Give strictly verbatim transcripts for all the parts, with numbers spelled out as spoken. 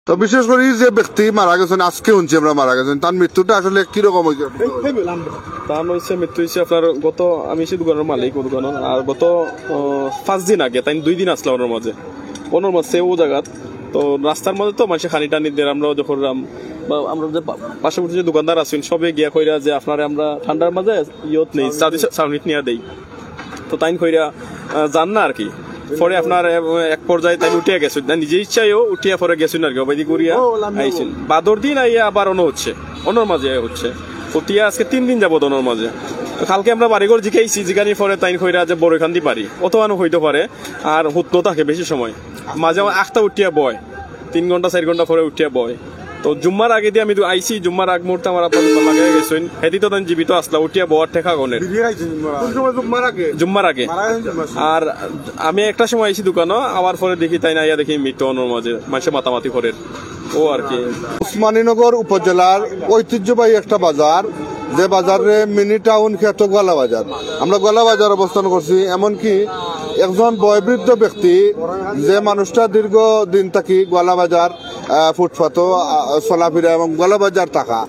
তো বিশেষ করি যে ব্যক্তি মারা গেছইন, আজকে হুনছি আমরা মারা গেছইন, তার মৃত্যুটা আসলে কিরকম হয়েছে? তার হয়েছে, মৃত্যু হয়েছে আপনার গত, আমি সেই দোকানের মালিক ও দোকানের, আর গত পাঁচ দিন আগে তাই দুই দিন আসলাম ওনার মাঝে, ওনার মাঝে ও জায়গাত। তো রাস্তার মাঝে তো মানুষে খানি টানি দের, আমরা যখন রাম বা আমরা যে পার্শ্ববর্তী যে দোকানদার আছেন সবে গিয়া কইরা যে আপনারে আমরা ঠান্ডার মাঝে ইয়ত নেই, চাউনিত নিয়ে দেই। তো তাইন কইরা যান না আর কি। পরে আপনার এক পর্যায়ে তাই উঠিয়া গেছইন না, নিজে ইচ্ছায়ও উঠিয়া পরে গেছইন আর কি, অবাদি করিয়া আইছেন। বাদর দিন আইয়া আবার অনো হচ্ছে, অনোর মাঝে হচ্ছে। উঠিয়া আজকে তিন দিন যাবত অনোর মাঝে। তো কালকে আমরা বাড়িঘর জিকাইছি, জিকানি পরে তাইন কইরা যে বড়ইখান্দি বাড়ি, অত আনো হইতে পারে। আর হুতনো থাকে বেশি সময়, মাঝে আমার আখতা উঠিয়া বয়, তিন ঘন্টা চার ঘন্টা পরে উঠিয়া বয়। তো জুম্মার আগে দিয়ে আমি তো আইছি, জুম্মার আগ মুহূর্তে আমার আব্বা দোকান লাগাই গেছইন, হেদি তো তাই জীবিত আসলা, উঠিয়া বওয়ার ঠেকা গনের। কোন সময়? জুম্মার আগে? জুম্মার আগে। আর আমি একটা সময় আইছি দোকানো, আমার পরে দেখি তাই না আইয়া দেখি মৃত্যু অনোর মাঝে মানুষে মাতামাতি করের, ও আর কি। উসমানীনগর উপজেলার ঐতিহ্যবাহী একটা বাজার, যে বাজারে মিনি টাউন খ্যাত গোয়ালা বাজার। আমরা গোয়ালা বাজার অবস্থান করছি। এমনকি একজন বয়োবৃদ্ধ ব্যক্তি, যে মানুষটা দীর্ঘ দিন থাকি গোয়ালা বাজার, আহ, ফুটপাতও, আহ, চলাফিরা এবং গোয়ালা বাজার থাকা,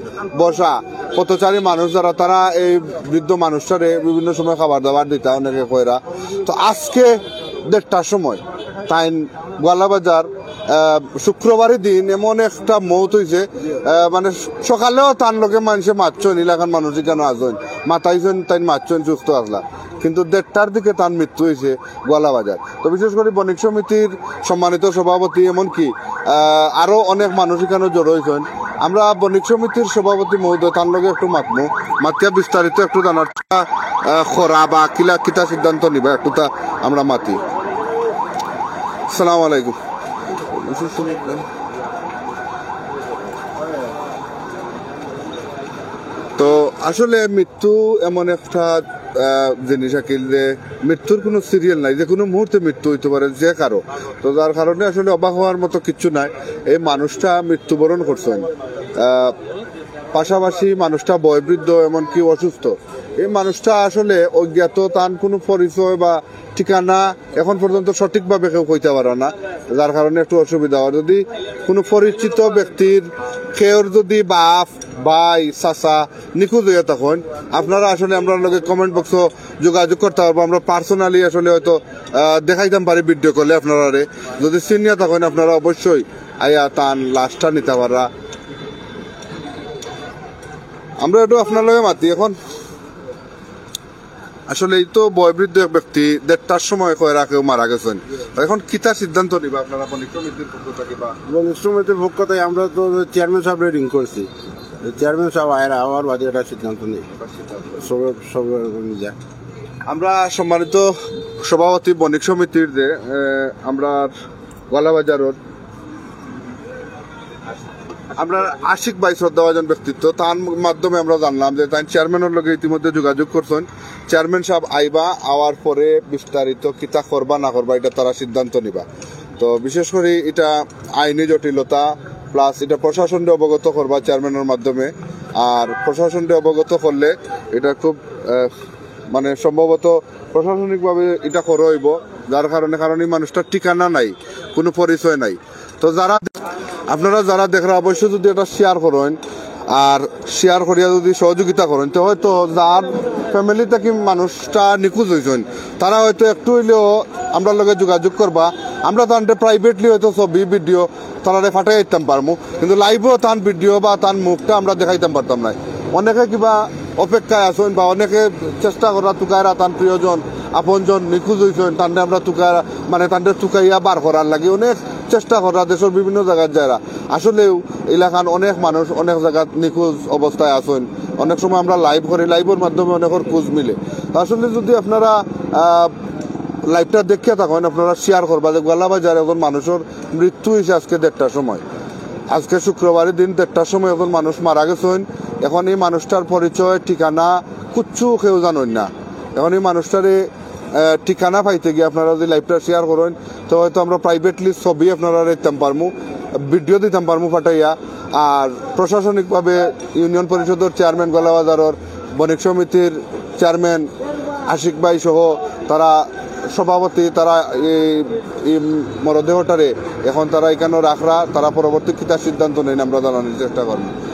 বসা, পথচারী মানুষ যারা, তারা এই বৃদ্ধ মানুষটারে বিভিন্ন সময় খাবার দাবার দিতা অনেকে কইরা। তো আজকে দেড়টার সময় তাইন গোয়ালা বাজার, আহ, শুক্রবারই দিন এমন একটা মৌত হইছে, আহ, মানে সকালেও তার লগে মানুষে মাতছইন, ইলাকার মানুষ কেন আছইন, মাতাইছইন, তাইন মাতছইন সুস্থ আসলা, কিন্তু দেড়টার দিকে তার মৃত্যু হইছে গোয়ালা বাজার। তো বিশেষ করে বণিক সমিতির সম্মানিত সভাপতি, এমনকি আহ, আরো অনেক মানুষ এখানে জড়ো হইছইন। আমরা বণিক সমিতির সভাপতি মহোদয়, তার লগে একটু মাতমু, মাতিয়া বিস্তারিত একটু জানার, আহ, খরা বা কিলা কিতা সিদ্ধান্ত নিবা, একটু তা আমরা মাতি। সালাম আলাইকুম। তো আসলে মৃত্যু এমন একটা, আহ, জিনিস আকিল যে মৃত্যুর কোনো সিরিয়াল নাই, যে কোনো মুহূর্তে মৃত্যু হইতে পারে যে কারো। তো যার কারণে আসলে অবাক হওয়ার মতো কিচ্ছু নাই। এই মানুষটা মৃত্যুবরণ করছেন, আহ, পাশাপাশি মানুষটা বয়োবৃদ্ধ, এমনকি অসুস্থ। এই মানুষটা আসলে অজ্ঞাত, তার কোনো পরিচয় বা ঠিকানা এখন পর্যন্ত সঠিকভাবে কেউ কইতে পারে না, যার কারণে একটু অসুবিধা হয়। যদি কোনো পরিচিত ব্যক্তির কেউর যদি বাপ, ভাই, চাচা নিখোঁজ হইয়া থাকেন, আপনারা আসলে আমরার লগে কমেন্ট বক্সো যোগাযোগ করতা পারবা। আমরা পার্সোনালি আসলে হয়তো, আহ, দেখাইতাম পারি ভিডিও কলে আপনারারে। যদি চিনিয়া থাকেন, আপনারা অবশ্যই আইয়া তান লাশটা নিতা পাররা। আমরা একটু আপনার লগে মাতি এখন। আসলে এই তো বয়োবৃদ্ধ এক ব্যক্তি, দেড়টার সময় কইরা কেউ মারা গেছেন। এখন কিতা সিদ্ধান্ত নিবা আপনারা বণিক সমিতির পক্ষ থাকি বা? বণিক সমিতির পক্ষ থাকি আমরা তো চেয়ারম্যান সাহেবরে রিং করছি, চেয়ারম্যান সাহেব আয়ের আমার বাদে একটা সিদ্ধান্ত নেই। সব, সব মিলে। আমরা সম্মানিত সভাপতি বণিক সমিতির যে, আহ, আমরা গোয়ালা বাজারর আমরা আশিক ভাই শ্রদ্ধাভাজন ব্যক্তিত্ব, তার মাধ্যমে আমরা জানলাম যে তাই চেয়ারম্যানের লগে ইতিমধ্যে যোগাযোগ করছেন। চেয়ারম্যান সাহেব আইবা, আওয়ার পরে বিস্তারিত কিতা করবা না করবা, এটা তারা সিদ্ধান্ত নিবা। তো বিশেষ করে এটা আইনি জটিলতা, প্লাস এটা প্রশাসনকে অবগত করবা চেয়ারম্যানের মাধ্যমে। আর প্রশাসনকে অবগত করলে এটা খুব, আহ, মানে সম্ভবত প্রশাসনিকভাবে এটা করা হইব, যার কারণে, কারণ এই মানুষটার ঠিকানা নাই, কোনো পরিচয় নাই। তো যারা, আপনারা যারা দেখরা অবশ্যই যদি এটা শেয়ার করেন আর শেয়ার করিয়া যদি সহযোগিতা করেন, তো হয়তো যার ফ্যামিলি থাকি মানুষটা নিখোঁজ হইছেন, তারা হয়তো একটু হইলেও আমরার লগে যোগাযোগ করবা। আমরা তানরে প্রাইভেটলি হয়তো ছবি, ভিডিও তারারে পাঠাই দিতাম পারমু, কিন্তু লাইভও তান ভিডিও বা তান মুখটা আমরা দেখাইতাম পারতাম না। অনেকে কিবা অপেক্ষায় আছেন বা অনেকে চেষ্টা করা তুকাইরা তান প্রিয়জন, আপনজন নিখোঁজ হইছেন, তানরে আমরা তুকাইরা, মানে তানরে তুকাইয়া বার করার লাগি অনেক চেষ্টা করা দেশের বিভিন্ন জায়গার যারা। আসলেও এলাকার অনেক মানুষ অনেক জায়গাত নিখোঁজ অবস্থায় আছেন। অনেক সময় আমরা লাইভ করি, লাইভের মাধ্যমে অনেকের খোঁজ মিলে। তো আসলে যদি আপনারা, আহ, লাইভটা দেখিয়া থাকেন, আপনারা শেয়ার করবা যে গোয়ালা বাজার একজন মানুষের মৃত্যু হয়েছে আজকে দেড়টার সময়। আজকে শুক্রবারের দিন দেড়টার সময় একজন মানুষ মারা গেছেন। এখন এই মানুষটার পরিচয়, ঠিকানা কিচ্ছু কেউ জানেন না। এখন এই মানুষটারে, আহ, ঠিকানা পাইতে গিয়ে আপনারা যদি লাইভটা শেয়ার করেন, তো হয়তো আমরা প্রাইভেটলি ছবি আপনারা দিতাম পারমু, ভিডিও দিতাম পারমু পাঠাইয়া। আর প্রশাসনিকভাবে ইউনিয়ন পরিষদের চেয়ারম্যান গোয়ালা বাজারর বণিক সমিতির চেয়ারম্যান আশিক ভাই সহ তারা সভাপতি তারা এই, এই মরদেহটারে এখন তারা এখানো রাখরা, তারা পরবর্তী কিতা সিদ্ধান্ত নেইন আমরা জানানির চেষ্টা করমু।